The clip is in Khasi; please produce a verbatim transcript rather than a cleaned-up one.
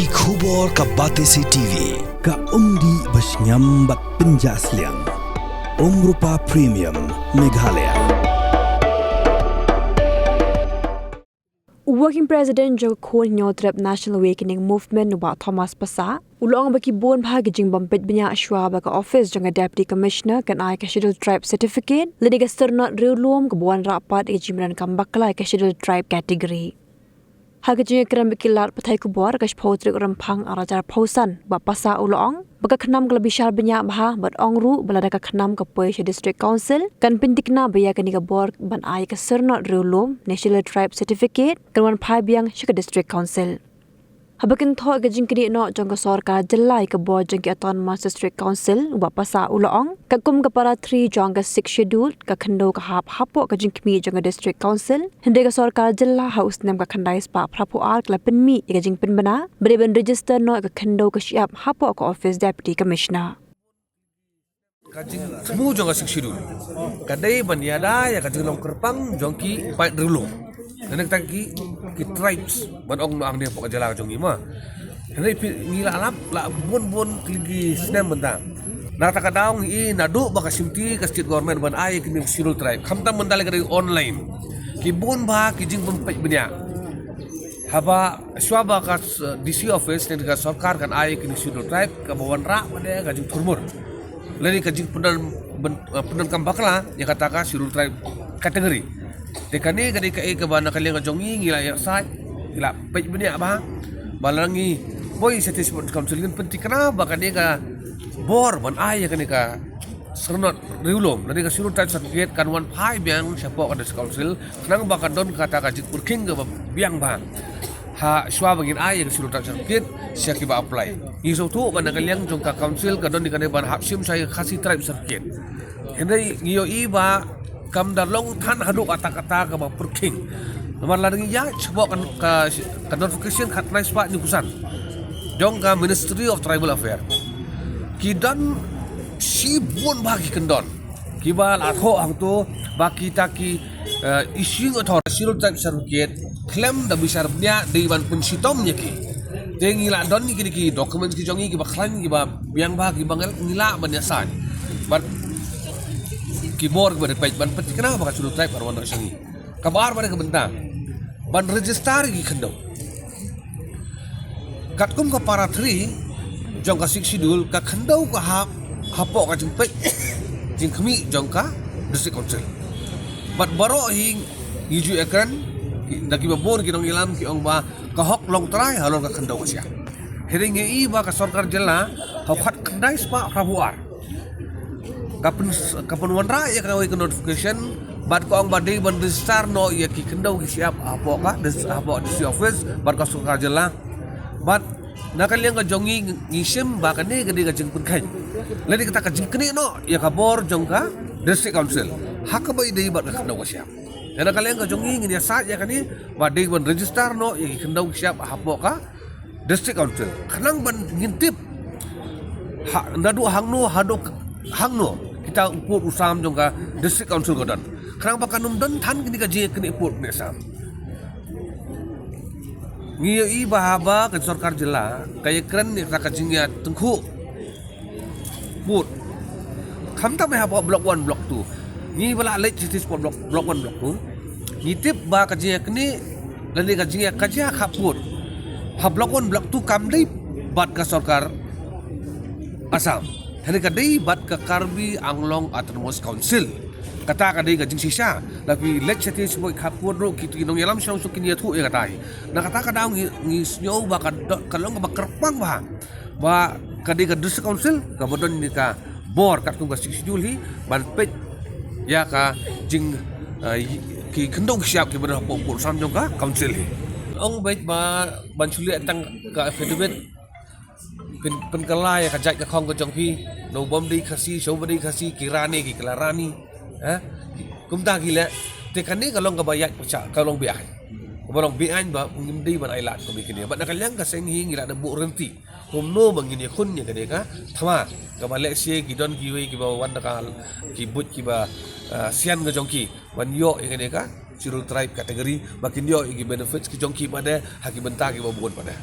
Ki khubor ka Batesi T V, ka umdih ba shngiam bad pynjah sliang. Umrupa Premium, Meghalaya. U Working President jong ka Khun Hynñiewtrep National Awakening Movement, u Bah Thomas Passah, u la ong ba ki bun bha ki jingbym peit bniah shuwa ba ka office jong ka Deputy Commissioner kan ai ka Scheduled Tribe Certificate lane ka syrnod riewlum kaba wanrah pat ïa ka jingpyndonkam bakla ïa ka Scheduled Tribe category. Ha ka jingïakren bad ki lad pathai khubor ka shiphew tarik u Rymphang arhajar arphew san, u Bah Passah u la ong ba ka KHNAM ka la bishar bniah bha bad ong ruh ba lada ka KHNAM ka poi sha District Council, kan pynthikna ba ïa kane ka bor ban ai ka syrnod riewlum ne Scheduled Tribe Certificate kan wan phai biang sha ka District Council. Haba kynthoh ïa ka jingknieh noh jong ka sorkar jylla ïa ka bor jong ki Autonomous District Council, u Bah Passah u la ong, katkum ka Para three jong ka Sixth Schedule, ka khyndew ka hap hapoh ka jingkhmih jong ka District Council, hynrei ka sorkar jylla ha u snem ka khyndai spah phra phew ar ka la pynmih ïa ka jingpynbna ba dei ban register noh ïa ka khyndew ka shyiap hapoh ka office Deputy Commissioner. Ka jingthmu jong ka Sixth Schedule ka dei ban ïada ïa ka jinglong kyrpang jong ki paid riewlum, lane kita ki, ki tribes ban ong noh hangne hapoh ka jylla jong ngi, ma. Hynrei phi, ngi la lap la bun bun ki snem mynta. Na kata ka daw ngi i naduh ba ka shimti ka state government ban ai ïa kine ki Scheduled Tribe, khamtam mynta lei ka dei online. Ki bun bha ki jingbym peit bniah. Haba shuwa ba ka, eh, D C office ne ka sorkar kan ai ïa kine ki Scheduled Tribe, kaba wanrah pat de ka jingthurmur lane ka jingpyndon, pyn-, eh, pyndonkam bakla ïa kata ka Scheduled Tribe category. Te kane ka dei kaei kaba na ka liang ka jong ngi ngi la ïasaid, ngi la peit bniah bha ba lada ngi poi sha District Council ngin pynthikna ba kane ka bor ban ai ïa kane ka syrnod riewlum lane ka Scheduled Tribe Certificate kan wan phai biang shapoh ka District Council, khnang ba kan don kata ka jingpyrkhing kaba biang bha ha shuwa ba ngin ai ïa ka Scheduled Tribe Certificate sha kiba apply. Ngi sngewthuh ba na ka liang jong ka Council ka don ïa kane ban hap shim sha ïa ka Khasi Tribe Certificate. Hynrei ngi ïohi ba kam da long than haduh katta katta kaba pyrkhing. Namar lada ngi ïaid shapoh ka, ka, ka notification khatkhyndai spah hynñiewphew san jong ka Ministry of Tribal Affairs, ki don shibun bha ki kyndon kiba la thoh hangto ba kita ki, eh, issuing authority, Scheduled Tribe Certificate, khlem da bishar bniah dei ban pynshitom ïa ki. Te ngi la don ïa kine ki documents ki jong ngi kiba khlaiñ, kiba biang bha, kiba ngi lah ban ïasaid bad ki bor kiba dei peit ban pynthikna ba ka Scheduled Tribe kan wan noh sha ngi. Kaba ar pat de ka bynta ban register ïa ki khyndew. Katkum ka Para three jong ka Sixth Schedule, ka khyndew ka hap hapoh ka jingpeit jingkhmih jong ka District Council. Bad baroh hi ngi ju ïakren da kiba bun ki nongïalam, ki ong ba ka hok long trai halor ka khyndew ka shyiap. Hynrei ngi i ba ka sorkar jylla ha u khatkhyndai spah phra phew ar ka pyn, ka pynwanrah ïa kawei ka notification bad ka ong ba dei ban register noh ïa ki khyndew ki shyiap hapoh ka, hapoh D C office bad ka sorkar jylla. Bad na ka liang ka jong ngi ngi shim ba kane ka dei ka jingpynkheiñ lane kata ka jingknieh noh ïa ka bor jong ka District Council ha kaba ïadei bad ka khyndew ka shyiap. Te na ka liang ka jong ngi ngin ïasaid ïa kane ba dei ban register noh ïa ki khyndew ki shyiap hapoh ka District Council, khnang ban ngin tip ha, naduh hangno haduh hangno kita u pud u sam jong ka District Council ka don, khnang ba kan ym don than kine ka jingïaknieh pud ne sam. Ngi ïohi ba haba ka sorkar jylla ka ïakren ïa ka jingïatyngkhuh pud, khamtam hapoh Block One, Block Two, ngi ba la leit sha stage hapoh Block, Block One, Block Two, ngi tip ba ka jingïaknieh lane ka jingïakajia khap pud ha Block One, Block Two kam dei bad ka sorkar Assam, hynrei ka dei bad ka Karbi Anglong Autonomous Council. Kata ka dei ka jingshisha. Lada phi leit sha stage hapoh khap pud ruh, ki, ki nongïalam shnong shnong kin ïathuh ïa kata hi. Na kata ka daw ngi, ngi sngew ba ka do-, ka long kaba kyrpang bha ba ka dei ka District Council kaba don ïa ka bor katkum ka Sixth Schedule hi ban peit ïa ka jing, eh, ki khyndew ki shyiap kiba don hapoh pud sam jong ka Council hi. Ong beit ba ban shu leh tang ka affidavit pyn, pynkylla ïa ka jait ka khong ka jong phi, no bym dei Khasi, shu ba dei Khasi, ki rani, ki kylla rani, ha? Kumta ki leh. Te kane ka long kaba ïaid pyrshah, ka long beaiñ. Kaba long beaiñ ba ngim dei ban ailad kum ïa kine. Bad na ka liang ka seng hi ngi la da buh rynti kumno ba ngin ïakhun ïa kane ka thma, kaba lehse ki don kiwei kiba wan da ka, ki buit kiba, ah, sian ka jong ki ban ïoh ïa kane ka Scheduled Tribe category, ba kin ïoh ïa ki benefits ki jong ki pat de ha ki bynta kiba bun pat de.